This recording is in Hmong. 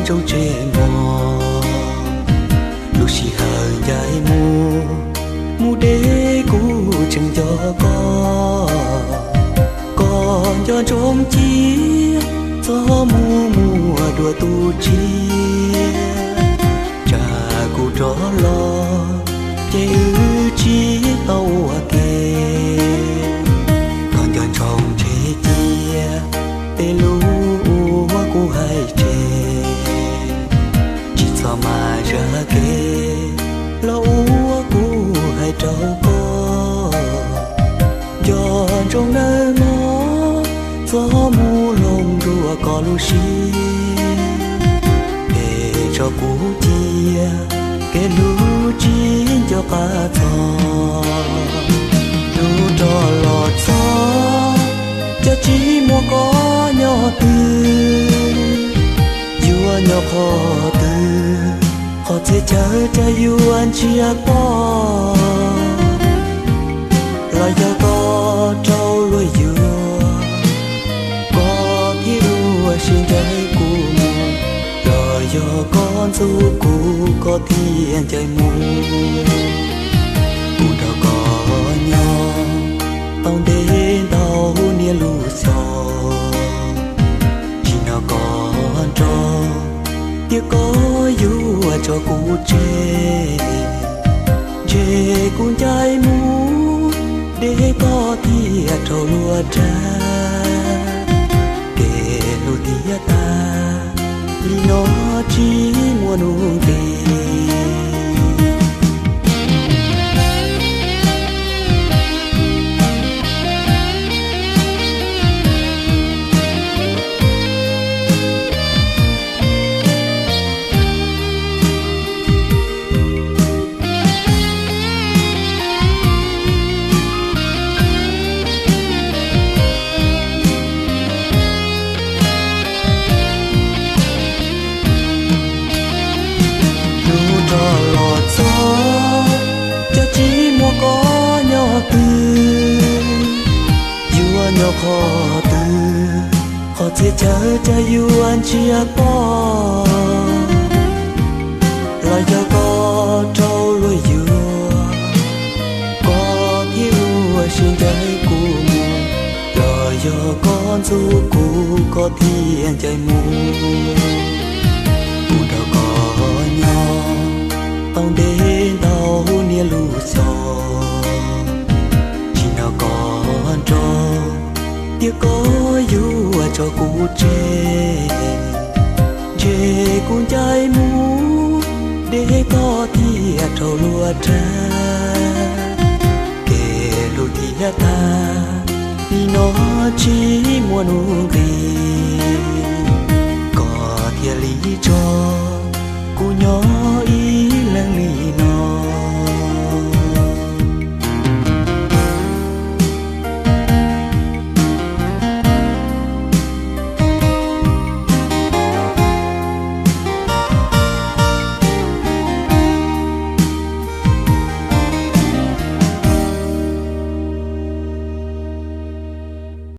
rooj ntseg mog. Lub sij hawm ncaim mus, mus deb kuv tseem nco koj. Koj nco ntsoov cia, txhob mus muaj dua tus tshiab. Tsam kuv rov los, ces wb tsis tau ua ke. Koj nco ntsoov ntseeg cia, tej lus uas kuv hais tseg, tsis txhob mas zam kev los ua kuv hais rau koj. Nco ntsoov nawb mog, txhob mus hloov dua koj lub siab. Peb tso kuv cia, kev hlub tsis nco qab txog. Hlub rov los txog, cas tsis muaj koj nyob twg. Yuav nyob qhov twg, qhov txhia chaw cas yuav ntsiag to. Los yog koj raug luag yuam, koj thiaj ua siab ncaim kuv mus. Los yog koj ntxub kuv, koj thiaj ncaim mus. Kuv nrog koj nyob tau ntev ntau niaj lub xyoo, tsis nrog koj nrog, tiam koj yuav tso kuv tseg. Ntshe kuv ncaim mus, deb koj thiaj raug luag rag. Kev hlub thiaj tag, li no tsis muaj nuj nqis. Hlub rov los txog, cas tsis muaj koj nyob twg. Yuav nyob qhov twg, qhov txhia chaw cas yuav ntsiag to. Los yog koj raug luag yuam, koj thiaj ua siab ncaim kuv mus. Los yog koj ntxub kuv, koj thiaj ncaim mus. Kuv nrog koj nyob tau ntev ntau niaj lub xyoo, tsis nrog koj nrog, tiam koj yuav tso kuv tseg. Ntshe kuv ncaim mus, deb koj thiaj raug luag rag. Kev hlub thiaj tag, li no tsis muaj nuj nqis.